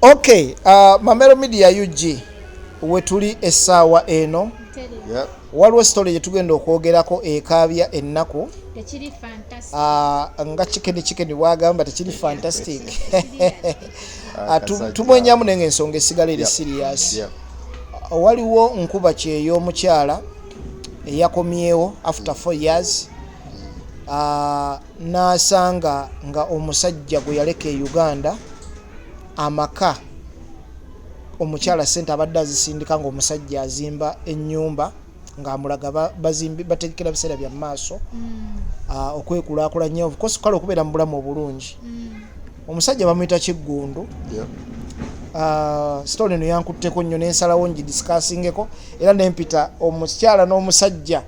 Okay, Mamero Media UG wetuli essaawa eno. Yep. Waliwo story gyetugenda okwogerako ekaabya ennaku. Tekiri fantastic. Nga Chicken Chicken bwagamba, tekiri fantastic. Akasajja. Tumwenyamu naye ngaensonga esigala eri serious. Waliwo nkuba kyey'omukyala eyakomyewo after 4 years, n'asanga nga omusajja gwe yaleka e Uganda, amaka omukyala sente abadde azisindika, ng'omusajja azimba ennyumba, ng'amulaga bazimbi bategekera biseera bya maaso, okwekulaakulanya, of course, kale okubeera mu bulamu obulungi. Omusajja bamuyita Kiggundu. Story eno yankutteko nnyo, nensalawo ngidiscussingeko era nempita omukyala n'omusajja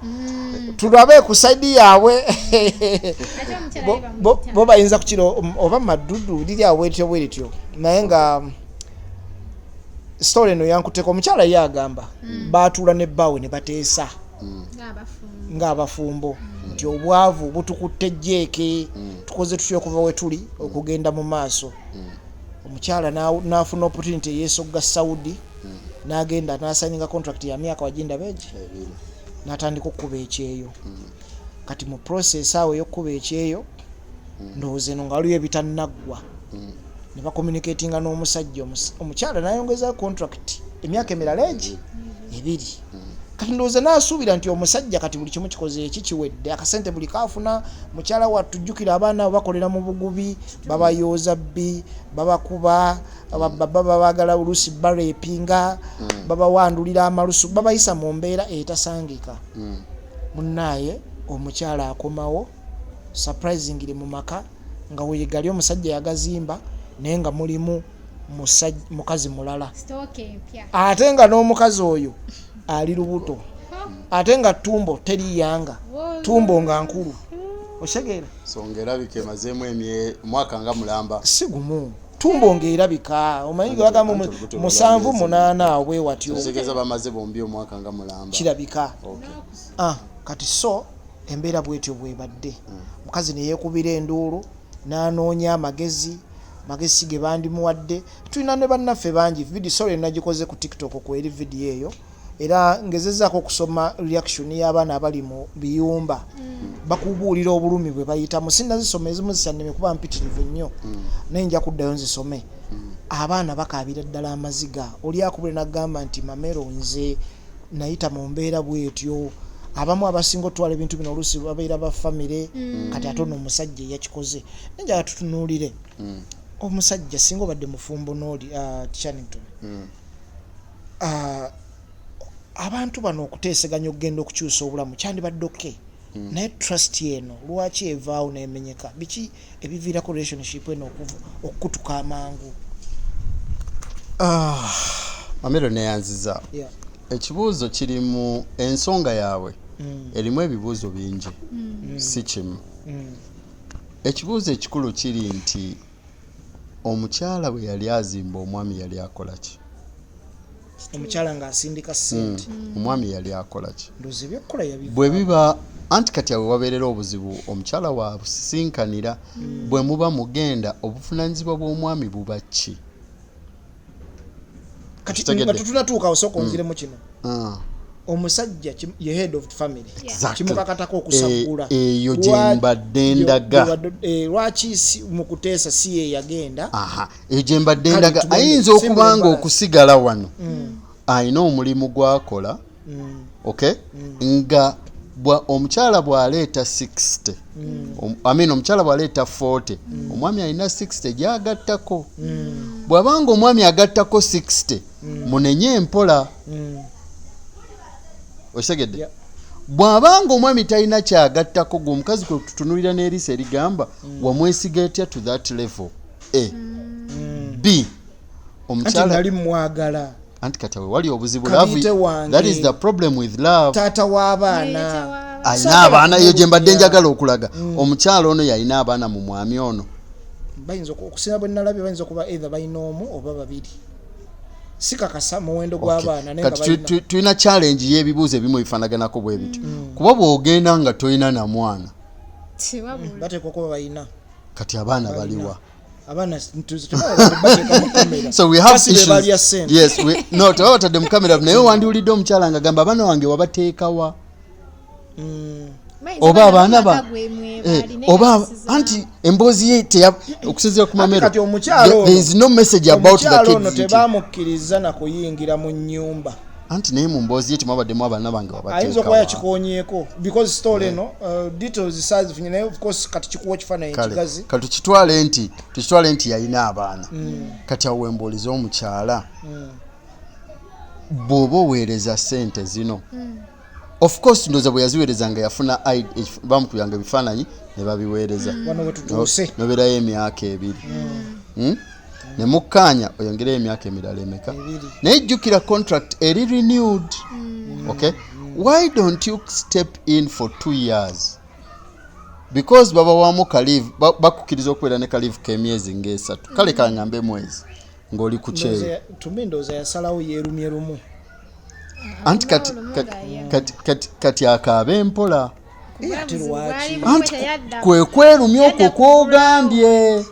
tulabe ku side yaabwe. Ate omukyala ye bamuyita? Bo bayinza kukira oba madudu liri awo bwetyo bwerityo, naye nga story eno yankutteko. Omukyala ye agamba baatuula ne bbaawe ne bateesa ng'abafumbo ng'abafumbo nti obwavu butukutte jjeeke, tukoze tutya okuva we tuli okugenda mu maaso? Omukyala n'afuna opportunity eyeesogga Saudi, n'agenda n'asigninga contract ya myaka wagindaba egi 2. N'atandika okukuba ekyeyo. Kati mu process awo ey'okukuba ekyeyo, ndowooza eno nga waliwo ebitannaggwa, ne bacommunicatinga n'omusajja. Omukyala n'ayongeza contract emyaka emirala egi 2. Kati ndowooza n'asuubira nti omusajja kati buli kimu kikoze eki kiwedde, akasente buli kaafuna. Mukyala wattu, jjukira abaana abo bakolera mu bugubi, babayooza bbi, babakuba, baba babaagala, oluusi barapinga, babawandulira amalusu, babayisa mu mbeera etasangika. Munnaaye, omukyala akomawo surprisingly mu maka nga weegali omusajja yagazimba, naye nga mulimu mukazi mulala. Stock empya. Ate nga n'omukazi oyo ali lubuto, ate nga tumbo teriyanga, tumbo nga nkulu, osegeera? So ngaerabika emazeemu omwaka nga mulamba. Si gumu, tumbo ng'erabika, omanyi ge bagamba Anti olubuto 7 lwa myezi 8 awo bwe watyo. Kitegeeza bamaze bombi omwaka nga mulamba. Kirabika. Okay. Ah, kati so embeera bwetyo bwebadde. Mukazi neyeekubira enduulu n'anoonya amagezi, magezi ge bandimuwadde. Tulina ne bannaffe bangi. Video, sorry, nagikoze ku TikTok, kweri video eyo, era ngezezaako okusoma reaction y'abaana abali mu biyumba, bakubuulira obulumi bwe bayitamu. Sinnazisoma, ezimu zisanneme kuba mpitirivu nnyo, naye nja kuddayo nzisome. Abaana bakaabira ddala amaziga. Oli akubule n'agamba nti, "Mamero, nze nayita mu mbeera bwetyo." Abamu abasinga otwala ebintu bino oluusi babeera ba famire. Kati ate ono omusajja eyakikoze, naye njagala tutunuulire omusajja singa obadde mufumbo n'oli Charlington, abantu bano okuteeseganya okugenda okukyusa obulamu kyandibadde okay, naye trust eno lwaki evaawo nemenyeka? Biki ebiviirako relationship eno okukutuka amangu? Ah, Mamero, neyanziza. Ekibuuzo kiri mu ensonga yaabwe erimu ebibuuzo bingi, si kimu. Ekibuuzo ekikulu kiri nti omukyala bwe yali azimba, omwami yali akola ki? Omukyala ng'asindika ssente. Omwami yali akola ki? Ndowooza ebyokukola yabiva. Bwe biba anti kati awe wabeerera obuzibu, omukyala wabusisinkanira. Bwe muba mugenda, obuvunaanyizibwa bw'omwami buba ki? Kati Kitegedde. nga tetunatuuka awo, sooka onziremu kino. Ah, Omusajja ye head of the family. Exactly. Kimukakatako okusaggula. Eyo gye mbadde ndaga. Lwaki mu kuteesa si ye yagenda? Aha, eyo gye mbadde Kale ndaga. tugende. Ayinza okuba Simbula nga embalasi. okusigala wano alina omulimu gwakola. Okay, nga omukyala bw'aleeta 60, I mean, omukyala bw'aleeta 40, omwami alina 60 gy'agattako. Bw'abanga omwami agattako 60, munenye empola. Okitegedde? Yeah. Bw'abanga omwami talina kyagattako, gwe omukazi kwe tutunulira n'eriiso erigamba, wamwesiga etya to that level? A, B, Anti omukyala nali mwagala. Anti kati awe wali obuzibu. Kabiite Love, wange. that is the problem with love. Taata w'abaana. Alina Saagala abaana, eyo gye mbadde kumulumya. njagala okulaga. Omukyala ono yalina abaana mu mwami ono? Bayinza okusinga bwe nalabye, bayinza okuba either balina omu oba babiri, sikakasa muwendo gw'abaana, naye nga Kati balina. tulina challenge y'ebibuuzo ebimu ebifaanaganako bwe bityo, kuba bw'ogenda nga tolina na mwana Tiwabula. Bateekwa okuba balina. Kati abaana baliwa? Abaana tebateeka mu kamera. So we have Basi be issues. balya ssente. Yes, no, tebabatadde mu kamera, naye wandiwulidde omukyala nga agamba abaana wange wabateekawa. Bayinza Oba abaana ba maka gwe mwe bali, naye oba nga sizaamu. anti emboozi ye okusinziira ku mamero, Kati omukyala ono- there is no message about the Omukyala ono kids nti- tebamukkiriza na kuyingira mu nnyumba. Anti naye mu mboozi ye temwabaddemu abaana bange Ayinza okuba wabateekawa. Yakikonyeeko because story eno, details saazifunye, naye of course kati kikuwa ekifaananyi Kale ekigazi. kati tukitwale nti yalina abaana. Kati awo wembuuliza omukyala, bw'oba oweereza ssente zino, of course ndowooza bwe yaziweereza nga yafuna ID, bamukubiranga ebifaananyi ne babiweereza. Wano we tutuuse. Nobeerayo emyaka 2. Ne mukkaanya oyongereyo emyaka emirala emeka? 2. Naye jjukira contract eri renewed. Okay, why don't you step in for 2 years? Because babawamu ka leave, bakukkiriza okubeera ne ka leave k'emyezi ng'esatu, kale kaŋŋambe mwezi ng'oli ku kyeyo. Tumi ndowooza yasalawo yeerumye lumu. Anti kati, Lumu kati, nga ye- kati akaabe empola. Eh, ate lwaki? Anti kwe kwerumya okwo kwogambye.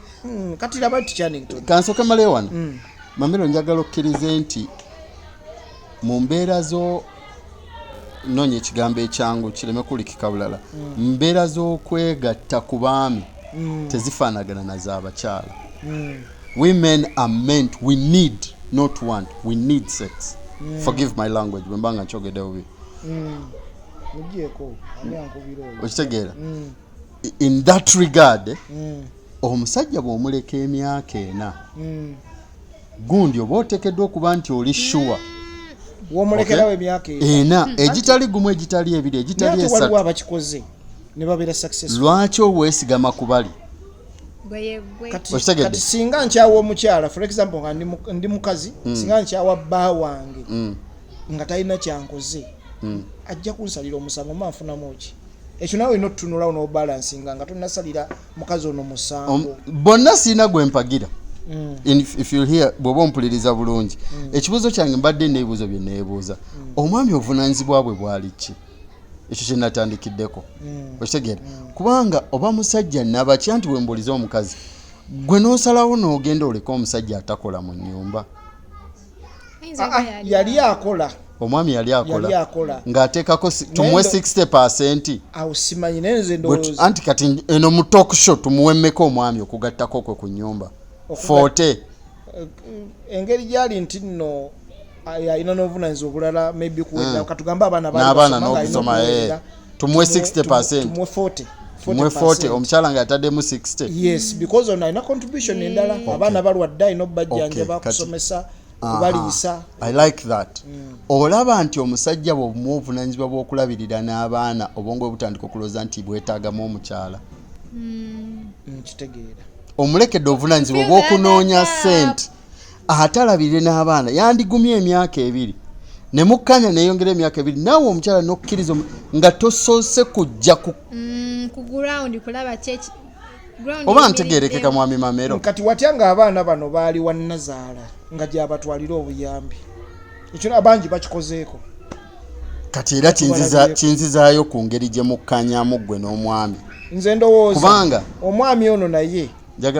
Kati laba nti Kyannington Kansooke maleyo wano. Mamero, njagala okkirize nti mu mbeera zo, noonya ekigambo ekyangu kireme kulikika bulala, mu mbeera z'okwegatta ku baami tezifaanagana na z'abakyala. Women are meant, we need, not want, we need sex. Forgive my language bwe mba nga nkyogedde bubi. Mugyeko ani ankubira oyo. Okitegeera? In that regard, omusajja bw'omuleka emyaka 4, gundi oba oteekeddwa okuba nti oli sure. Womulekerawo emyaka ena. Ena, egitali gumu, egitali ebiri, Naye egitali ate waliwo 3. abakikoze ne babeera successful. Lwaki oweesigama ku bali? Gwe yeggwe. Kati, Okitegedde? kati singa nkyawa omukyala, for example, nga ndi mukazi, singa nkyawa bba wange nga talina kyankoze, ajja kunsalira omusango, mba nfunamu ki? Ekyo nawe olina otutunulawo n'obalansinga nga tonasalira mukazi ono musango. Bonna siina gwe mpagira. If you hear, bw'oba ompuliriza bulungi, ekibuuzo kyange, mbadde n'ebibuuzo bye neebuuza. Omwami obuvunaanyizibwa bwe bwali ki? Ekyo kye natandikiddeko. Okitegeera? Kubanga oba musajja nabaki, anti bwe mbuuliza omukazi, gwe n'osalawo n'ogenda oleka omusajja atakola mu nnyumba. Ayinza Ah, okuba ah, yali akola. Omwami yali Yali akola. Akola. Ng'ateekako tumuwe 60? Awo simanyi, naye nze ndowooza Anti kati eno mu talk show tumuwe mmeka omwami okugattako kwe ku nnyumba? 40? Engeri gyali nti nno alina n'obuvunanyizibwa obulala, maybe kuweerera, katugambe abaana baali N'abaana basoma, ng'alina n'okusoma, okuweerera. Tumuwe 60%. Tumuwe 40. Tumuwe 40, omukyala nga yataddemu 60. Yes, because ono alina contribution endala, abaana balwadde, alina obajjanjaba, Okay, kusomesa, Aha. kubaliisa. I like that. Olaba nti omusajja bw'omuwa obuvunanyizibwa bw'okulabirira n'abaana, obwongo bwe butandika okulowooza nti bwetaagamu omukyala. Nkitegeera. Omulekedde obuvunanyizibwa Feel obw'okunoonya that ssente ate alabirire n'abaana. Yandigumye emyaka 2 ne mukkanya neeyongera emyaka 2, naawe omukyala n'okkiriza nga tosoose kujja ku Ku ground kulaba kyeki ground. Oba ntegerekeka, mwami Mamero? Kati watya ng'abaana bano baali wa nazaala nga gyabatwalira obuyambi? Ekyo abangi bakikozeeko. Kati era kinzizaayo ku ngeri gye mukkanyamu ggwe n'omwami. Nze ndowooza Kubanga- omwami ono naye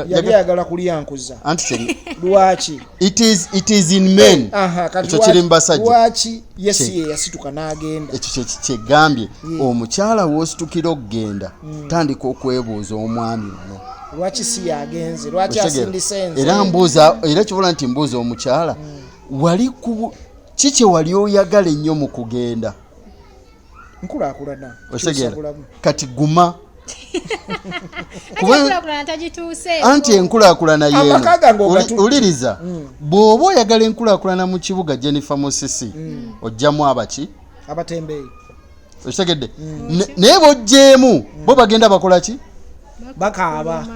yali ayagala kulya nkuza. Anti Lwaki? It is in men. Aha, kati Ekyo kiri mu basajja. Lwaki yesi ye yasituka n'agenda? Ekyo kyegambye, omukyala w'ositukira okugenda, tandika okwebuuza omwami ono. Lwaki si yagenze? Lwaki Okitegeera? asindise nze? Era mbuuza, era kibola nti mbuuza omukyala, wali ku ki kye wali oyagala ennyo mu kugenda? Nkulaakulana. Okitegeera? Kyusa bulamu. Kati guma. Enkulaakulana tagituuse. Anti enkulaakulana Amaka gange yeeno. ogatutte. Wuliriza, bw'oba oyagala enkulaakulana mu kibuga, Jennifer Musisi, ojjamu abaki? Abatembeeyi. Okitegedde? Naye bw'ojjeemu, bo bagenda bakola ki? Bakaaba.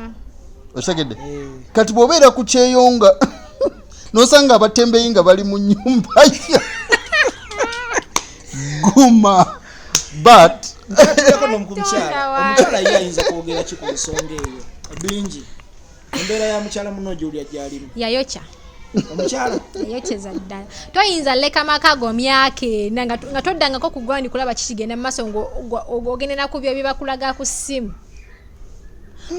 Okitegedde? Kati bw'obeera ku kyeyo nga nosanga abatembeeyi nga bali mu nnyumba ya guma, but Nkwatuleko nomukyala. Katonda wange. Omukyala ye ayinza kwogera ki ku nsonga eyo? Bingi, embeera ya mukyala muno gyolya gyalimu. Yayokya. Omukyala. Yayokyeza ddala. Toyinza leka maka go myaka 4 nga toddangako ku ground kulaba kikigenda mu maaso, ng'ogenda ku byo byebakulaga ku ssimu.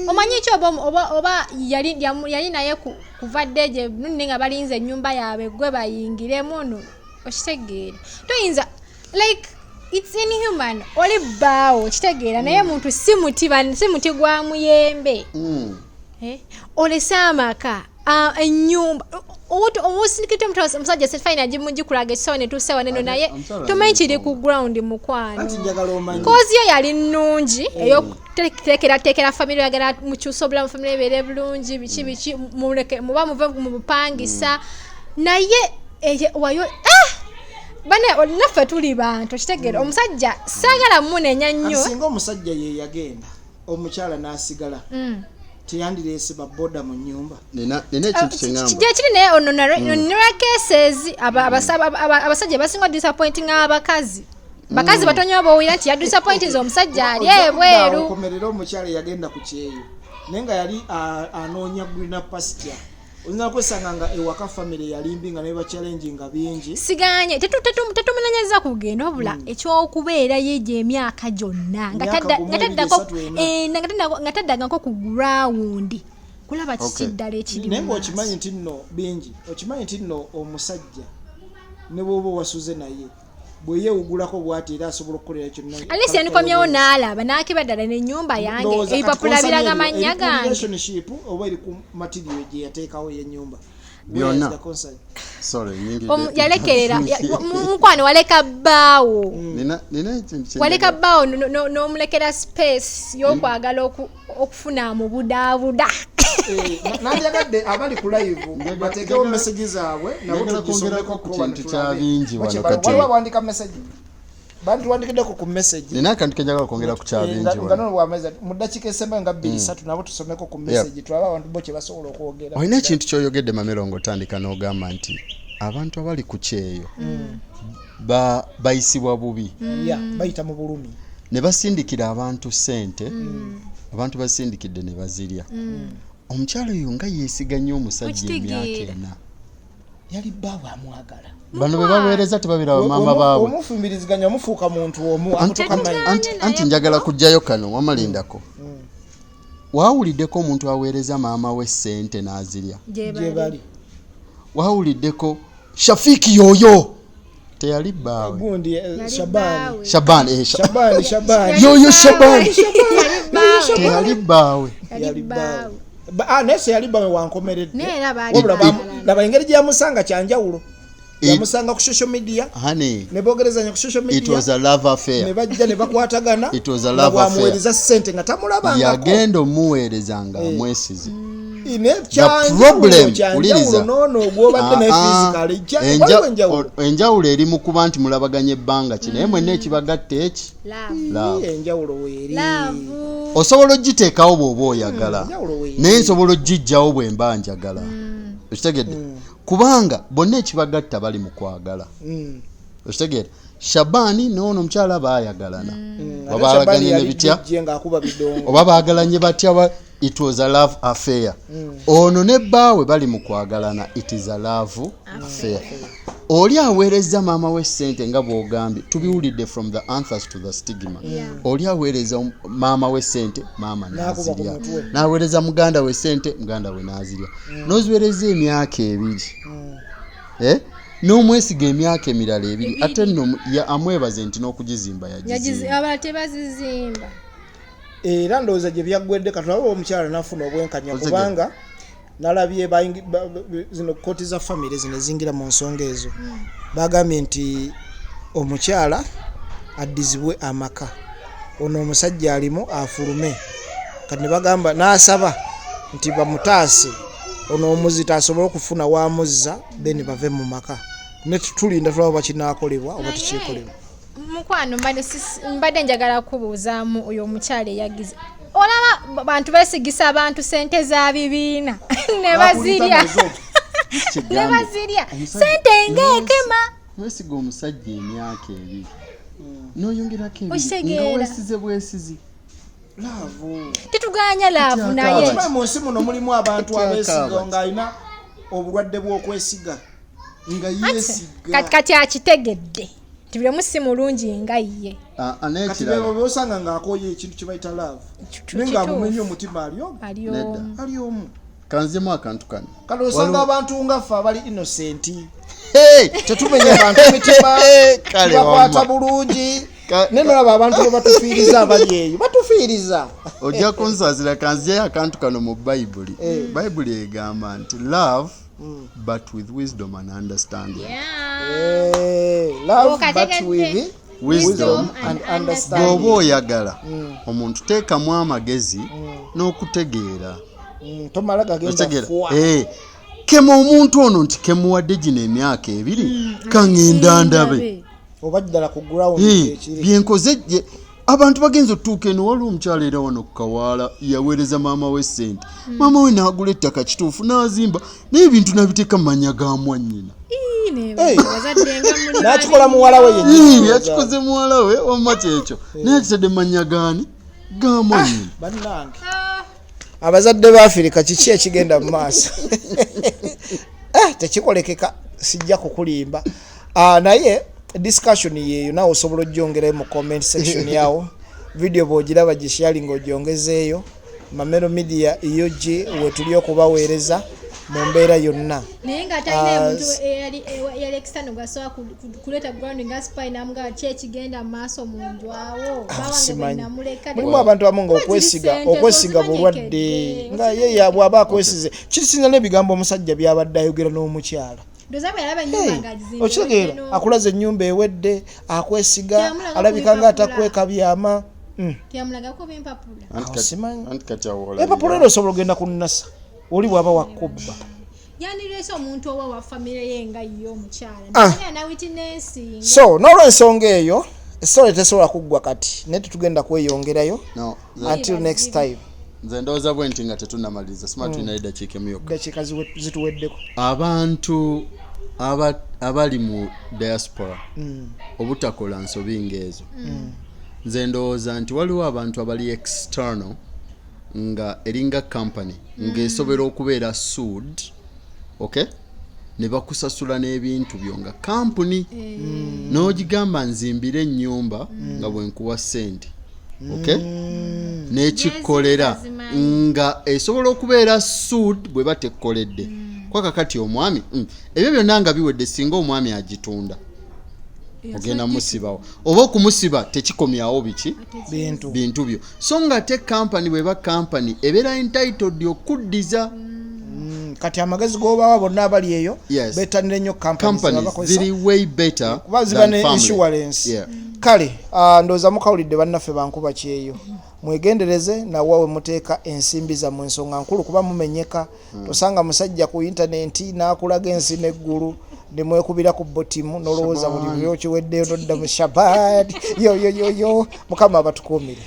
Omanyi ki oba oba, oba yali, yali naye kuva dde gye nne nga balinze ennyumba yaabwe gwe bayingiremu no, okitegeera. Toyinza, like, it's inhuman. Oli bbaawo, okitegeera, naye muntu si muti si muti gwa muyembe. Eh, olese amaka, ennyumba, owosindikidde omusajja fine agimugikulaga ekisawo ne tuusa wano eno, naye tomanyi kiri ku ground, mukwano. Anti njagala omanyi. Cause yo yali nnungi ey'okuteekerateekera family, oyagala mukyusa obulamu, family ebeere bulungi, biki biki, muleke muba muve mu bupangisa, naye wayo, ah! Bane naffe tuli bantu, okitegeera. Omusajja saagala munenya Kati nnyo. Singa omusajja ye yagenda, omukyala n'asigala, teyandireese baboda mu nnyumba? Nina ekintu kyeŋŋamba. Gye kiri, naye ono nera cases abasajja basinga disappointing abakazi. Bakazi batonyo bowulira nti yadisappointinze omusajja ali ebweru. Okomerera omukyala eyagenda ku kyeyo naye nga yali anoonya greener pasture, oyinza kwesanga nga ewaka family yali mbi, nga ne bachallenge nga bingi. Siganye, tetumunenyeza kugenda, wabula ekyokubeerayo egyo emyaka gyonna nga Emyaka 1, 2, 3, 4. Nga taddangako ku ground kulaba kiki ddala ekiri Naye mu ngaokimanyi maaso. Nti nno bingi, okimanyi nti nno omusajja ne bwoba owasuze naye, bwe yeewugulako bw'ati, era asobola okukolera kyonna. At least yandikomyewo n'alaba n'akiba ddala n'ennyumba yange, Ndowooza kati ebipapula concern biraga eri mannya ku gange. relationship oba eri ku material gye yateekawo ey'ennyumba? Byonna. Where is the concern? Sorry, nyingidde. Yalekerera mukwano, waleka bbaawo. Nina ekintu kye Waleka njagala- bbaawo n'omulekera space y'okwagala okufuna mu budaabuda. Eh, nandyagadde abali ku live bateekewo message zaabwe nabo Njagala tugisomeko. kwongerako ku kintu kya bingi wano kati. Waliwo abawandika message, bantuwandikiddeko ku message. Nina akantu kenjagala kwongera ku kya Eh, bingi nga wano. nono bwameza mu ddakiika esembayo nga 2, 3, nabo tusomeko ku message, tulabe abantu bo kye basobola okwogera. Olina ekintu kyoyogedde, Mamero, ng'otandika n'ogamba nti abantu abali ku kyeyo bayisibwa bubi. Ya, bayita mu bulumi. Ne basindikira abantu ssente, abantu basindikidde ne bazirya. Omukyala oyo nga yeesiga nnyo omusajja emyaka Okitegeera. 4. Yali bbaabwe amwagala. Bano be baweereza tebabeera bamaama baabwe. Omufumbiriziganya, omufuuka muntu omu Anti- akutuka manyi. Anti njagala kugjayo kano wamalindako. Waawuliddeko omuntu aweereza maama we ssente n'azirya? Gye Gye bali. bali. Waawuliddeko Shafiiki yoyo teyali bbaawe? Gundi, Yali Shabani. bbaawe. Shaban, Shabani, Shabani. Yoyo Shaban. Yali bbaawe. Teyali bbaawe. Yali Yali bbaawe. Naye se yali bbaawe wankomeredde. Naye era baali Wabula baagalana. laba engeri gye yamusanga kyanjawulo. Yamusanga ku social media Honey, ne boogerezanya ku social it media was a love ne affair. bajja ne bakwatagana, It was a nga love affair. bwamuweereza ssente nga tamulabangako. Yagenda omuweereza nga amwesize. Ne Problem, kyanjawulo, wuliriza. noono ogwobadde naye Ah, ah, physically, waliwo enjawulo. Enjawulo eri mu kuba nti mulabaganya ebbanga ki, naye mwenna ekibagatta eki? Love. Love. Enjawulo weeri. Love. Osobola ogiteekawo bw'oba oyagala, Enjawulo weeri. naye nsobola ogijjawo bwe mba njagala, okitegedde? Kubanga bonna ekibagatta bali mu kwagala. Okitegeera? Shabaani noono omukyala baayagalana. Ate Oba Shabani baagalanye ne yali bitya? DJ ng'akuba bidongo. Oba baagalanye batya, it was a love affair. Ono ne bbaawe bali mu kwagalana, it is a love affair. Oli aweereza maama we ssente nga bw'ogambye, tubiwulidde from the answers to the stigma. Oli aweereza maama we ssente, maama N'akuba ku n'azirya. mutwe. N'aweereza muganda we ssente, muganda we n'azirya. N'oziweereza emyaka 2, Eh? N'omwesiga emyaka emirala 2, ate nno amwebaze nti n'okugizimba yagizimba. Abalala tebazizimba. Era ndowooza gye byaggwedde, katulabe omukyala nafuna obwenkanya, Ozege. kubanga nalabye zino kooti za famire zino ezingira mu nsonga ezo, bagambye nti omukyala addizibwe amaka, ono omusajja alimu afulume. Kati ne bagamba n'asaba nti bamutaase ono omuzito asobole okufuna wamuzza, then bave mu maka. Ne tulinda tulaba oba kinaakolebwa oba tekikolebwa. Mukwano, mbadde njagala kubuuzaamu oyo omukyala eyagize. Olaba bantu beesigisa abantu sente za bibiina ne bazirya, ne bazirya sente ng'ekema. Wesiga omusajja emyaka 2 n'oyongerako 2 Okitegeera. nga weesize bwesizi. Love. Tetuganya love, Kati naye akaaba. Okimanyi mu nsi muno mulimu abantu Kati abeesiga akaaba. ng'alina obulwadde bw'okwesiga, nga Kati yeesiga. kati akitegedde. Nti buli omu si mulungi nga ye. Ah, ah, Kati n'ekirala bebo bosanga ng'akooye ekintu kye bayita love, Kituufu. naye ng'amumenye omutima ali omu. Ali omu. Ali omu. Kanzemu akantu kano. Kale osanga abantu nga ffe abali innocent, Hey! tetumenya bantu mitima, Kale tubakwata wamma. bulungi, Naye nolaba abantu bwe batufiiriza, abali eyo batufiiriza. Ojja kunsaasira, kanzijeyo akantu kano mu Bayibuli. Bayibuli egamba nti love but with wisdom and understanding. Yeah. Eh, love but Okategedde. with Wisdom and understanding. Bw'oba oyagala omuntu, teekamu amagezi n'okutegeera. Tomala gagenda Otegeera? fwa. Eh, kema omuntu ono nti kemuwadde gino emyaka 2, kaŋŋenda ndabe oba ddala ku ground Eh, ekiri. Byenkoze abantu bagenza otutuuka eno. Waliwo omukyala era wano ku Kawaala, yaweereza maama we sente, maama we n'agula ettaka, kituufu, n'azimba, naye ebintu n'abiteeka mu mannya ga mwannyina. Ii, ne Hey. bazadde nga muli N'akikola babi muwala we nnyo. yennyini. Eh, yakikoze muwala we, wamma kyekyo, naye akitadde mu mannya gaani? Ga mwannyina. Bannange, Ah, abazadde ba Afirika, kiki ekigenda mu maaso? Eh, tekikolekeka, sijja kukulimba. Ah, naye discussion yeeyo, naawe osobola ogyongerayo mu comment section yawo. Video bw'ogiraba, gisharinga, ogyongezeeyo. Mamero Media UG wetuli okubaweereza mu mbeera yonna. Naye nga talina Ah, omuntu eyali eyali external gwasobola kuleeta ground nga spy namugamba ki ekigenda mu maaso mu nju awo. Ah, Bawange bwe simanyi. namuleka. Mulimu abantu abamu nga Kuba ziri okwesiga ssente, okwesiga zo bulwadde, zimanyikedde. nga ye bw'aba akwesize, kisinza n'ebigambo omusajja by'abadde ayogera n'omukyala. Ndowooza bwe yalaba ennyumba Hey, ng'agizimba okitegeera, ewedde akulaza ennyumba ewedde, akwesiga, Teyamulaga alabika nga kubipapula. atakweka byama. Teyamulagako byempapula. Anti Awo kati- simanyi. Anti kati awo olabira. Empapula era osobola ogenda ku nasa oli bw'aba wakubba. Yandireese omuntu owa wa famire ye nga ye omukyala. Ah. Naye nawitinensi. So n'olwensonga eyo, esitole tesobola kuggwa kati, naye tetugenda kweyongerayo No, until next time. nze ndowooza bwe nti nga tetunnamaliriza, sima tulinayo eddakiika emu yokka. Dakiika zituweddeko. Abantu abali mu diaspora obutakola nsobi ng'ezo, nze ndowooza nti waliwo abantu abali external nga eringa company ng'esobola okubeera sued, okay, ne bakusasula n'ebintu byo nga kampuni, n'ogigamba nzimbire ennyumba nga bwe nkuwa ssente, okay, n'ekikolera Yezimanyi. nga esobola okubeera sued bwe batekkoledde. Kwaka kati omwami, ebyo byonna nga biwedde, singa omwami agitunda, ogenda musibawo oba okumusiba tekikomyawo biki? Bintu. Bintu byo. So nga ate kampani bweba kampani ebeera entitled okuddiza. Kati amagezi g'obawa bonna abali eyo, Yes. bettanire nnyo companies Companies zebakozesa. ziri way better Kuba ziba than ne family. insurance. Yeah. Kale ah, ndowooza mukawulidde bannaffe bankuba kyeyo, mwegendereze nawa we muteeka ensimbi zammwe, ensonga nkulu, kuba mumenyeka. Tosanga musajja ku intaneti n'akulaga ensi n'eggulu, nemwekubira ku botimu n'olowooza buli lyokiweddeyo nodda mu shabad yoyoyoyo. Mukama abatukuumire.